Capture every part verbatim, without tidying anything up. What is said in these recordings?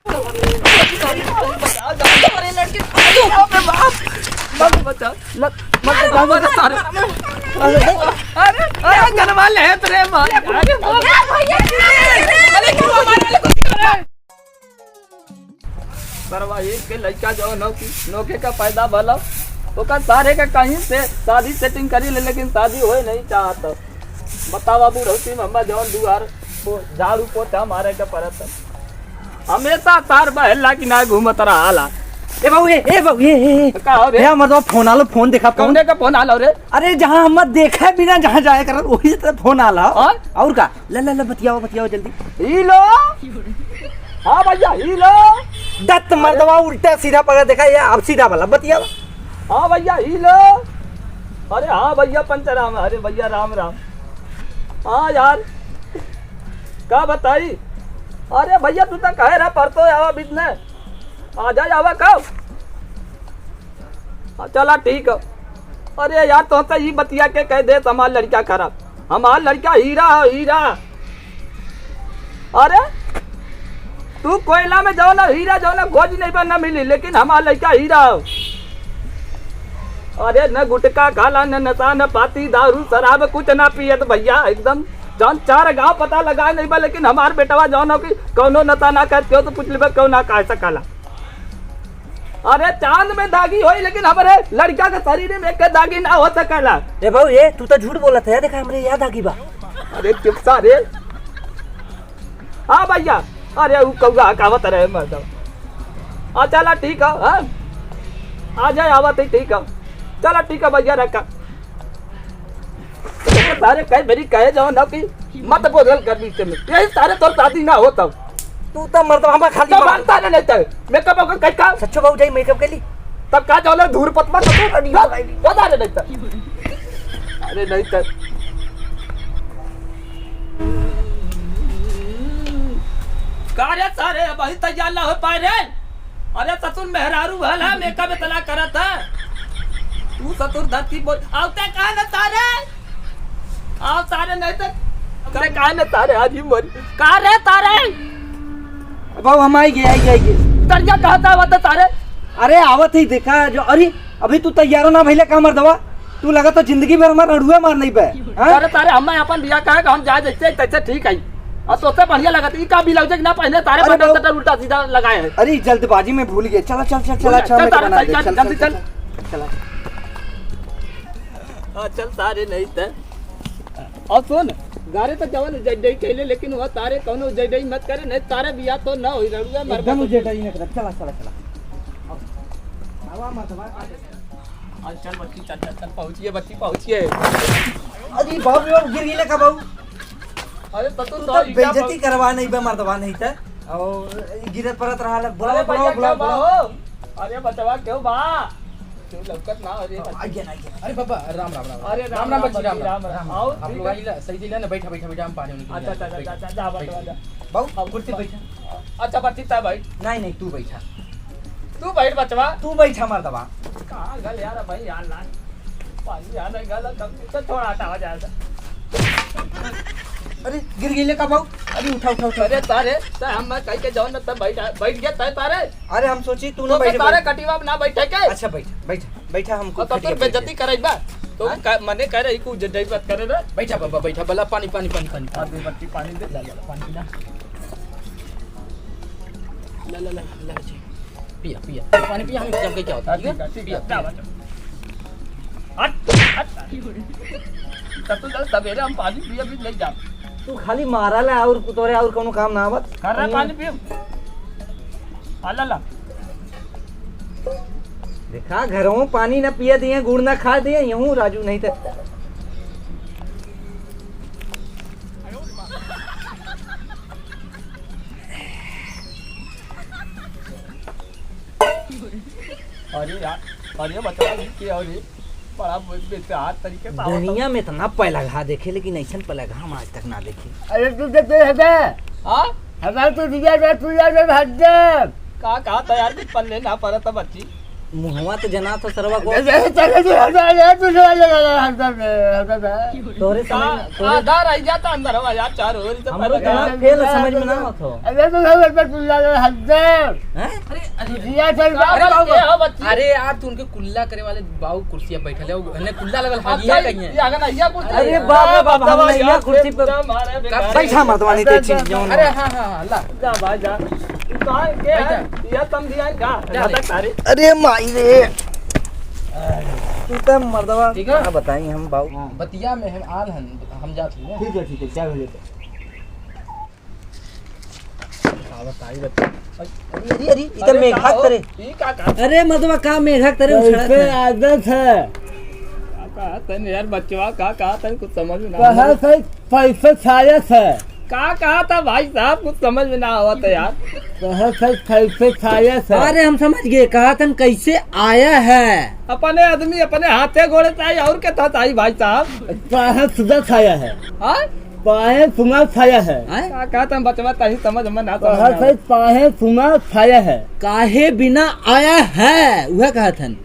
अरे लड़के, अबे बाप, मत बचा, मत, मत बचा, मत बचा। अरे, अरे, अरे, जनवा ले रे भाई, अरे, भैया, अरे, क्यों हमारे वाले को क्यों रे? सरवा एक के लइका जौन हो कि नोखे का पैदा भला, ओकर सारे का कहीं से शादी setting करी ले, लेकिन शादी होए नहीं चाहत। बतावा बुढ़ौती में हम्मा जौन दुआर पो-, झाड़ू पोछा मारे के पड़त है। हमेशा तार बहला कि ना घूमत रहाला। ए बाबू, ए, ए बाबू, ए, ए, ए। का हो रे? ए, मतलब फोन आलो, फोन देखा, फोन। कौने का फोन आलो रे? अरे, जहाँ हम देखा बिना जहाँ जाया करत, वही से फोन आला। हाँ? और का? ले, ले, ले, बतियाओ, बतियाओ जल्दी। हेलो। हाँ भैया, हेलो। दत्त मर्दवा उल्टा सीधा पकड़ देखा, ये अब सीधा वाला बतियाओ। हाँ भैया, हेलो। अरे हाँ भैया पंचराम, अरे भैया राम राम। हाँ यार, का बताई? अरे भैया तू तो कहे रहा परसों आवा बिजने, आ जाए आवा कब? हाँ, चला ठीक है। अरे यार, तोहसे ई बतिया के कह देत हमार लड़का खराब। हमार लड़का हीरा है, हीरा। अरे तू कोयला में जाओ ना, हीरा जाओ ना, खोज नहीं पर ना मिली, लेकिन हमार लड़का हीरा है। अरे न गुटखा खाला, न नशा, न पाती, दारू, शराब कुछ ना पियत भैया, एकदम जौन चार गांव पता लगा नहीं बा, लेकिन हमार बेटवा जौन हो कि कौनो नशा ना करत, केहू तो पूछ लेबे, केहू ना कह सकला। अरे चांद में दागी होई, लेकिन हमरे लड़का के शरीर में एक दागी ना हो सकला। ए बाबू, ए, तू तो झूठ बोलत है, देखा हमरे यहाँ दागी बा। अरे चुप सारे। हाँ भैया, अरे उ कौआ हकावत रहे मर्दवा। हाँ चला ठीक है, हाँ? आ जाए, आवत ही ठीक है। चला ठीक है भैया, रखा। सारे कई बेरी कहे जाओ ना कि मत बोलल कर बीच में। यही सारे तोर शादी ना होत। तू तो मर्दवा हमार खाली तो मार- मानता ना नहीं तो। मेकअप ओकर कई का? सच्चो बाबू जाई मेकअप के लिए। तब का जाओ ना धूर पतमा तो तू नहीं बता रे नहीं तो। अरे नहीं तो। का रे सारे अबहीं तैयार ना हो पाए रे? अरे ससुर मेहरारू भला मेकअप इतना करत है। तू ससुर धरती बोल। आवते कहा ना सारे? आओ सारे नहीं तो। अरे का ना सारे आज ही मरी। का रे सारे? बाबू हम आई गए, आई गए, आई गए। तरिया कहा था बता सारे? अरे आवत ही देखा जो, अरे अभी तू तैयार ना भइले का मर्दवा? तू लगा तो जिंदगी भर हमार रड़ुआ मार नहीं बे। हाँ? अरे सारे हम अपन बिया कहा कि हम जाए जैसे तैसे ठीक है। और तोसे बढ़िया लगत ई का ब्लाउज ना पहने सारे अरे बटन बाबू। सटन उल्टा सीधा लगाए हैं। अरे जल्दबाजी में भूल गए। चला चल चल चला चल, अच्छा चल, मेरे सारे बना चल, दे। चल, चल, जल्दी चल। चल। चला। हाँ, चल सारे नहीं थे। और सुन, गारे तो जवन उजैडई कैले, लेकिन वह तारे कौनो उजैडई मत करे, नहीं तारे बिया तो ना होई, रड़ुआ मर एकदम मत। उजैडई नहीं करे। चला, चला, चला। हवा मत, हवा। आज चल बच्ची, चल, चल, चल, पहुँचिए बच्ची, पहुँचिए। अरे बाबू, बाबू, गिर गई का बाबू? अरे तो तू तू तो तो ईटा बेइज्जती पर करवा नहीं बे मर्दवा नहीं त। और गिरत परत रहा लग, बुलाओ, अरे बुलाओ, भैया, बुलाओ, क्या बा बुलाओ। हो? अरे बचवा, क्यों बा? क्यों लौकत ना? अरे हाँ, बच्ची। आ गया ना, आ गया ना। अरे बाबा, राम, राम, राम। अरे राम, राम, राम, राम, बच्ची, राम, राम, राम। राम, राम। आओ, आप ठीक लोग है। आइला, सही दिला ना, बैठा, बैठा, बैठा, हम पानी उनी अच्छा, अच्छा, पीला। अच्छा, अच्छा, जा, बैठा। बच्चा, जा। बाबू, अब कुर्सी कुर्सी बैठ। बैठ। नहीं, नहीं, तू बैठा। तू बैठ बचवा। तू बैठा मर्दवा। कहाँ गल यार, भाई यार, लान। पानी यहाँ नहीं गल, तब तो थोड़ा हटा हो जाएगा। अरे, गिर गई ले का बाबू? अरे, उठा, उठा, उठा, अरे, उठा। तारे, तारे, हम मैं कह के जाओ ना, तब बैठ, बैठ गया, तारे, तारे। अरे, हम सोची तू ना तो बैठे, तारे बैठ। कटिवा में ना बैठे के? अच्छा, बैठ, बैठ, बैठ, हमको और तो फिर फिर बेइज्जती करे बा। तो हाँ? का, मने कह रही, कुछ जय मत करे ना। बैठा बाबा, बैठा, बला पानी, पानी, पानी, पानी। हाँ, दे बच्ची, पानी दे। ला, ला, ला, पानी पी ना। ला, ला, ला, ला, जी। पिया, पिया। पानी पिया, हम जम के क्या होता है, हाँ, ठीक है? ठीक है, ठीक है। पिया, जा, पिया। बच्चा। हट, हट। तब तो चल, सवेरे हम पानी पिए भी नहीं जाते। तू खाली मारा ला और तोरे और कोनो काम ना आवत। कर रहा पानी पिए। आ, ला, ला। देखा, घरों पानी न पिए दिए, गुड़ न खा दिए, यूं राजू नहीं थे। अरे यार, अरे बचवा, ये क्या हो रे? बड़ा बे-, बेकार तरीके से आवत दुनिया में इतना पैलगहा देखे, लेकिन ऐसन पैलगहा हम आज तक ना देखे। अरे तू तो तेरे हटा। हाँ? हमारे तो दिया जा, तू जा, जा, हट जा। का, का था यार, कुछ पल्ले ना पड़ा था बच्ची। मुहवा तो जना था सरवा को। अरे, अरे, अरे, अरे, अरे, अरे, अरे, अरे, अरे, अरे, अरे। तोरे समझ में, तोरे आधा रह जाता अंदर हवा यार, चार ओर से हमरो पहले दिमाग का। फेल समझ में ना आवत हो। अरे, तो सब एक बार कुल्ला लगा हंसते। हैं? अरे, अरे, जिया चल का अरे, बाबू, बाबू। ये हो बच्ची। अरे यार, तू उनके कुल्ला करे वाले बाबू कुर्सिया बैठल है, वो, इन्हें कुल्ला लगल अच्छा, हगिया कहीं है। ये आगे ना, ये कुर्सी। अरे बाबा, बाबा, हम बाबा, नहीं, यार, कुर्सी पे पूरा मारे का बेकार। पैसा मत वाली ते चीज जौन। अरे हाँ, हाँ, हाँ, ला। जा भाई, जा। तू कहाँ के है? बैठा। या समझी आए का? जा ले। तारे। अरे माई रे। तू त मर्दवा ठीक है? का बताई हम बाऊ। हाँ। बतिया में हम आल हन, हम जात हन। ठीक है, ठीक है, क्या हो जाता? का बताई बच्चा? अरे, अरे, अरे, ई त अरे, मेघा का हो? करे। ई का, का? अरे मर्दवा, का मेघा करे कैसे उछड़त है? आदत है? का कहा तन यार बचवा, का कहा तन कुछ समझ में ना कहा आवत। सही पैसे छायस है। का कहा था भाई साहब, कुछ समझ में ना आवत है यार। कहा सही पैसे छायस है। अरे हम समझ गए, कहा तन कैसे आया है। अपने आदमी अपने हाथे गोड़े चाही और के था चाही भाई साहब। कहा सुधा छाया है। हाँ? पाए सुना छाया है। हाँ? का कहा तन बचवा तही समझ में ना कहा समझ में सही आवत। पाए सुना छाया है। काहे बिना आया है, वह कहा थन।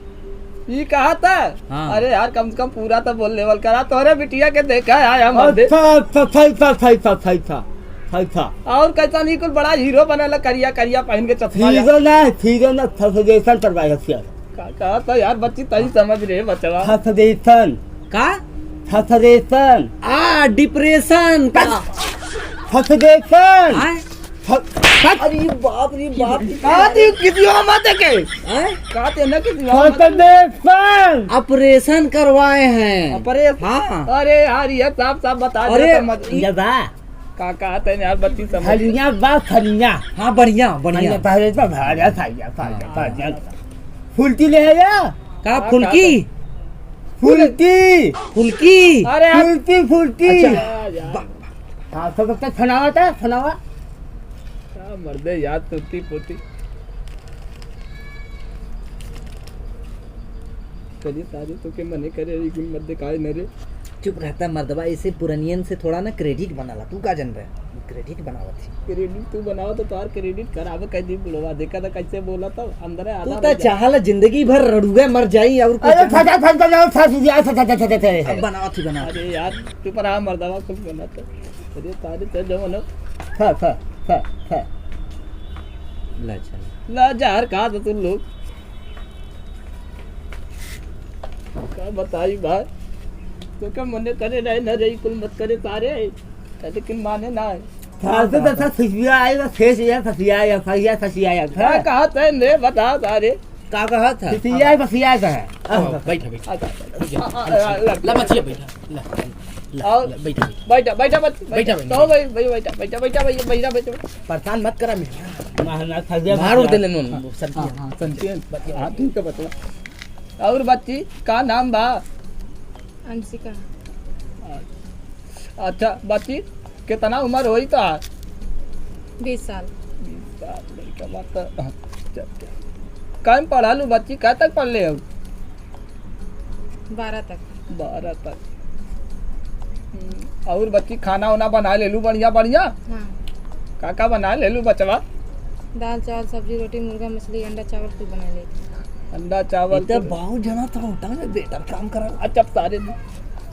ई कहा था? हाँ। अरे यार, कम से कम पूरा तो बोल लेवल करा। तोहरे बिटिया के देखा है हम अभी। अच्छा, अच्छा, सही था, सही था, सही था, सही था। और कैसा नहीं, कुल बड़ा हीरो बनेला, करिया, करिया पहन के चश्मा। हीरो ना, हीरो ना, फसदेशन पर भाई हथियार। का, का तो यार, बच्ची तही समझ रहे, बचवा। फसदेशन। का? फसदेशन। आ, डिप्रेशन का। फसदेशन। हाँ? फ-, फस- अरे बाप रे बाप। का तू किसी और मत देखे? हैं? का ते ना किसी और मत देखे? ऑपरेशन। ऑपरेशन करवाए हैं। ऑपरेशन? हाँ। अरे यार, ये साफ साफ बता दे अरे, तो मत। ये बा। का, का ते यार, बच्ची समझ। फलिया बा, फलिया। हाँ, बढ़िया, बढ़िया। फलिया, फलिया, फलिया, फलिया, फलिया, हाँ। फलिया। फुलकी ले आया? का का, फुलकी? का? फुलकी। फुलकी? अरे यार। फुलकी, फुलकी। अच्छा। बा-, हाँ, तो कब तक फनावा था? फनावा? का मर्दे यार, टूटी फूटी। करिए तारी तो के मने करे, ई गुल मत दिखाए न रे। चुप रहता मर्दवा, ऐसे पुरनियन से थोड़ा ना credit बनाला। तू का जनबे? Credit बनावत ही। Credit तू बनावा तो तोहार credit खराब कर दी बुढ़वा। देखा था कैसे बोला था, अंदर आधा तू रह तो जा। चाहला जिंदगी भर रड़ुए मर जाई और कुछ अरे ना। फटा, फटा, फटा, फटा, फटा, फटा, फटा, फटा। अब बनावत ही, बनावत ही। अरे यार, चुप रहा मर्दवा, कुछ बोला तो। अरे तारे ते जवन हो। फा, फा, फा, फा। ला चल। ला जहर खा दो तुम लोग। का बताई भाई, तो का मने करे नहीं ना रही, कुल मत करे तारे, लेकिन माने ना है। फालतू तो सब फसिया आएगा, फेस या फसिया या, फसिया, फसिया या, का हाँ। कहा तै ने बता तारे? का कहा था? फसिया, फसिया का है। हाँ, बैठा, बैठा। अच्छा, अच्छा, अच्छा। ला, ला, ला, बचिया, बैठा। ला, ला, और ला, बैठा, बैठा। बैठा, बैठा, बच्ची, बैठा, बैठा, तो बैठा। भाई, भाई, बैठा, बैठा, बैठा, बैठा, बैठा, बैठा। परेशान मत करा मेरे। ना, ना, सब्जियाँ मार उड़ बता। देले नोन, हाँ, सब्जियाँ। हाँ, हाँ, सब्जियाँ। हाँ, ठीक है, बतला। और बच्ची, का नाम बा? अंशिका। अच्छा, बच्ची, कितना उम्र होई तोहार? बीस साल। बीस साल, लड़का बात तो, हाँ, चल, चल। कम पढ़ा लू बच्ची, का तक पढ़ ले हो? बारह तक। बारह तक। हम्म, और बच्ची खाना वाना बना ले लू बढ़िया बढ़िया? हाँ। का का बना ले लू बचवा? दाल, चावल, सब्जी, रोटी, मुर्गा, मछली, अंडा, चावल कुल बना ले। अंडा, चावल ये तो कुल। बहुत जना तो होटल में बेटर काम करा। अच्छा, सारे दिन।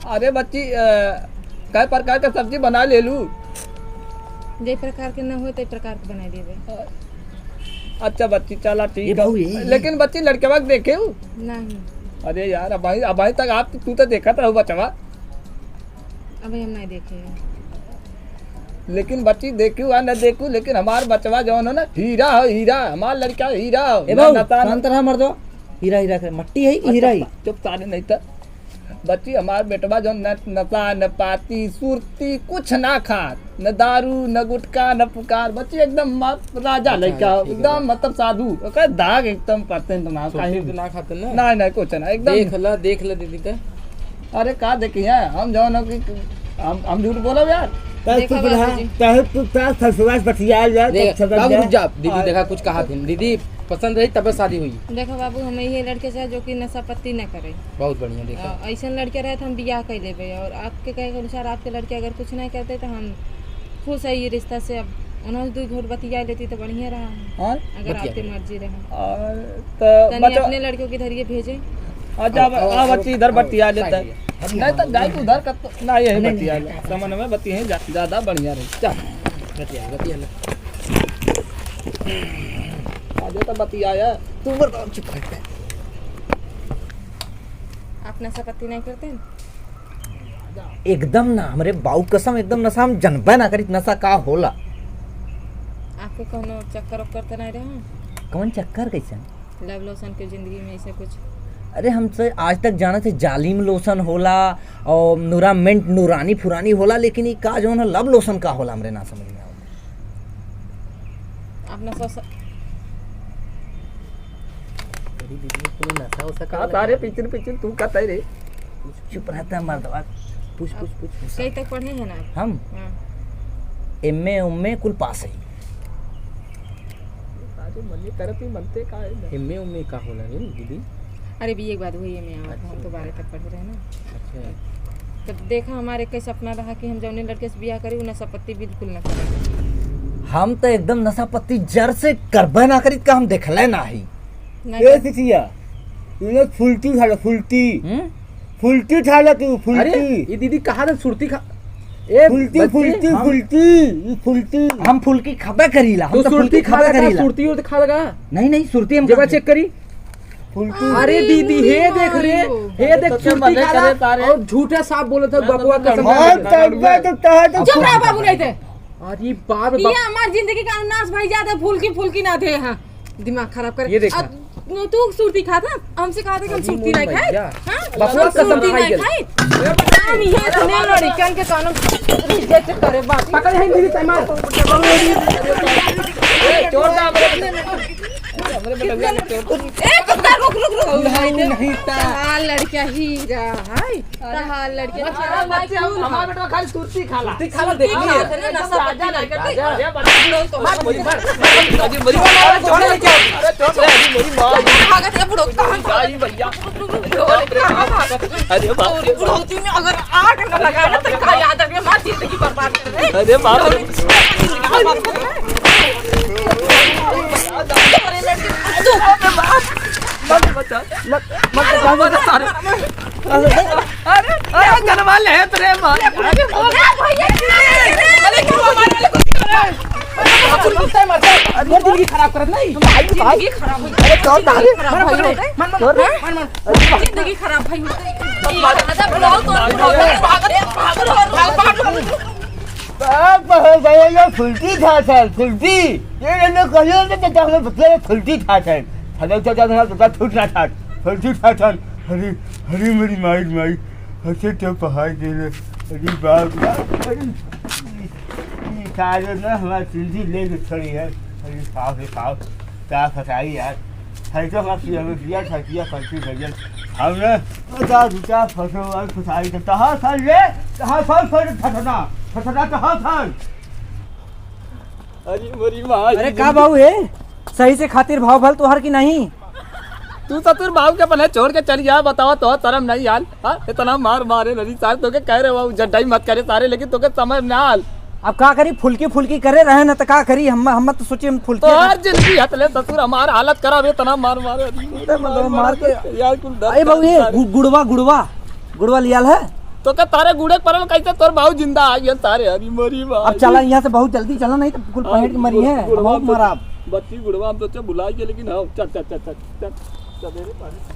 अरे बच्ची, अ, कै प्रकार का सब्जी बना ले लू? जे प्रकार के ना होए, ते प्रकार के बना देबे। अच्छा बच्ची, चला ठीक ये है। बाबू, ये, ये। लेकिन बच्ची, लड़कवा के देखे हूँ? नहीं। अरे यार, अबहीं, अबहीं तक आप, तू तो देखत रहू बचवा। अबहीं हम नहीं देखे हैं। लेकिन बच्ची, देखू आ न देखू, लेकिन हमार बचवा जौन हो ना, हीरा हो, हीरा, हमार लड़का हीरा हो। ए ना बाबू, नता न- शांत रहा मर्दवा। हीरा, हीरा के मट्टी है कि हीरा ही? चुप, चुप, सारे नहीं तो। बच्ची, हमार बेटवा जौन न, नशा, न पाती, सुरती, कुछ ना खात, न दारू, न गुटखा, न पुकार। बच्ची, एकदम मस्त राजा अच्छा, लइका, ठीक है एकदम बा। मतलब साधु। ओकर दाग एकदम percent ना, सुरती कहीं तो ना खाते ना? नहीं, नहीं, कुछ ना, एकदम। देख ला, देख ला दीदी का। अरे, का देखी है? हम जौन हो कि हम, हम झूठ बोलब यार? तब देखो चुप रहा, बाबूजी। चाहे तू का ससुरा से बतिया जा, देख, तब समझ बाबू, जा। रुक जा। दीदी, आ- देखा, कुछ कहा थी। दीदी पसंद रही, तब शादी हुई। देखो बाबू, हम यही लड़के चाहे जो कि नशा पत्ती न करे। बहुत बढ़िया, देखा। आ, ऐसन लड़के रहे तो हम बियाह कर लेबे। और आपके कहे के अनुसार आपके लड़के अगर कुछ नहीं करते तो हम खुश है ये रिश्ता से। अब उन्होंने दो घूंट बतिया लेती तो बढ़िया रहा। हाँ? अगर बतिया आपकी ले। मर्जी रहे। और तो तनी बचा अपने लड़कियों की धरिए भेजे। अच्छा, अब, अब, अब, अब बच्ची इधर अब बतिया लेता है। साइड में। नहीं तो जाए उधर का तो, ना, यही नहीं, बतिया नहीं, ले। नहीं। समझ में बतिया जा-, ज्यादा बढ़िया रही। चल। बतिया, बतिया ले। आज तो बतिया है। तू बताओ, चुप रह। आप नशा पत्ती नहीं करते हैं? एकदम ना, हमरे बाऊ कसम, एकदम नशा हम जनबे ना करित, नशा का होला। आपके कौनो चक्कर ओक्कर तो नहीं रहा? कौन चक्कर, कैसन? Love lotion के जिंदगी में ऐसे कुछ? अरे, हमसे आज तक जाने थे जालिम lotion होला और नूरा mint नूरानी फुरानी होला, लेकिन ये का जौन है love lotion का होला, हमरे ना समझ में आवत। आप नशा स- तेरी दीदी को नशा वशा का का लगा सारे है? पिचर पिचर तू का तय रे? चुप रहता है मर्दवा। पूछ, पूछ, पूछ, पूछ। कई तक पढ़े हैं ना आप? हम? हाँ। M A, उम्मे कुल पास है। सारे मन्ने करत ही मनते का है ना? M A, उम्मे का होला रे दीदी? अरे, B A के बाद वही M A आवत है, हम तो अच्छा। बारह तक पढ़े रहे ना। अच्छा। तब देखा, हमारे एक सपना रहा कि हम जौने लड़के से बियाह करी, उ नशा पत्ती बिल्कुल ना करे। हम तो एकदम नशा पत्ती जर से करबे ना करी, का हम देखले ना ही। नहीं ए तो सिचिया, इन्हें फुलटी खा लो, फुलटी। हम्म? फुलटी खा लो तू, अरे, फुलटी। ये दीदी कहा था सुरती खा, ए, फुलटी, बच्चे, फुलटी, हम फुलटी, ये फुलटी। हम फुलकी खाबे करीला, हम तू तो सुरती फुलकी खा खाबे लगा, करीला। सुरती उरती खा लगा? नहीं, नहीं, सुरती हम जेबा खाबे। चेक करी। फुलकी। अरे दीदी, हे देख रे, हे देख, तो क्या सुरती मजे खा करे रहा तारे? और झूठे साफ बोलत है, मैं तो बकवा कसम खा के। तब तो कहा तो चुप रहा बाबू, नहीं थे। अरे बाप रे ये बाप। हमार जिंदगी का नाश भाई, ज्यादा फुलकी फुलकी ना थे, हाँ, दिमाग खराब करे। ये देखा। अब तू सुरती खा था, हमसे कहा था कि हम अरे सुरती मोर नहीं खाए, भैया। हाँ? बकवा हम कसम सुरती खाई नहीं गए। खाए। हम ये इतने लड़कन के कानों रिजेक्ट करे बाप। पकड़ है मेरी तैमान। ए, चोर था हमरे। हमरे बेटवा ने चोर। ए, रुक, रुक, रुक, रुक। नहीं, नहीं था। हाँ, लड़का हीरा है। तहार लड़के अरे, अरे, बच्चे, हम, हमार बेटवा खाली सुरती खाला। सुरती खाला, सुरती देखिए। खाला, ना, ना, सब राजा लड़के। राजा। अरे, बच्चे, लोग तो मार, गोली मार। अरे, गोली मार, अरे, छोड़, अरे, छोड़, अरे, गोली मार। भागत है बुढ़ऊ, कहाँ भागत? भाई, भैया। बुढ़ऊ, बुढ़ऊ, कहाँ भागत? अरे, बाप रे। बुढ़ौती में अगर आग न लगा ना, तो का याद है, हमारी जिंदगी बर्बाद कर दे। अरे, बाप रे। जिंदगी बर्बाद कर दे। अरे, लड़के, तू मत बचा, मत, मत बचा, मत बचा। अरे, अरे, जनवा ले रे मार। अरे, अरे, भैया, अरे, क्यों मार रहे हो? अरे, मोर जिंदगी खराब करत नहीं। जिंदगी खराब हो गई। अरे, कौन था? जिंदगी खराब हो गई। मार, मार, मार, मार, मार। जिंदगी खराब भाई। भागो, भागो, भागो, भागो। बाप हो गए, ये फुलटी था सर, फुलटी। ये लोग कहियो ना, तो हमें बतले फुलटी था सर। हमें तो जब हमारा बता फुट ना था, फुलटी था सर। अरे, अरे, मेरी माई, माई, हंसे तो पहाड़ दे रहे। अरे बाप रे, अरे, ये सारे ना हमारी जिंदगी ले के छोड़ी है। अरे साहब रे साहब, क्या फसाई यार। है तो हमारा पिया में पिया था, पिया करती भजन। हमने पचास रुपया फसो और फसाई था। कहाँ था ये? कहाँ था सर फसना? फसना कहाँ था? अरे मोरी माँ, अरे का बाबू है? सही से खातिर भाव भल तोहर की नहीं? तू ससुर बाबू के अपने छोड़ के चली जा, बतावा तो शर्म नहीं आल। हाँ, इतना मार मारे नरी सारे, तोके कह रहे हो जड्डाई मत करे सारे, लेकिन तोके समझ ना आल। अब का करी, फुलकी फुलकी करे रहे न त का करी, हम, हम तो सोचे हम फुलकी तो हर जिंदगी हतले ससुर हमार हालत खराब है, इतना मार मारे। तो मतलब मार के यार, कुल दर्द अरे बाबू, ये सारे। गु-, गुड़वा, गुड़वा, गुड़वा लियाल है? तो का तारे गुड़े परल कैसे तोर बाबू जिंदा आ गया तारे? अरे मरी बाप। अब चला यहाँ से बहुत जल्दी चला, नहीं तो कुल हाँ, पहट के मरी गुड़-, है, गुड़वा बहुत तो मारा। बच्ची गुड़वा हम तो अच्छा भुला गए, लेकिन हाँ, चल, चल, चल, चल, चल, सवेरे पानी।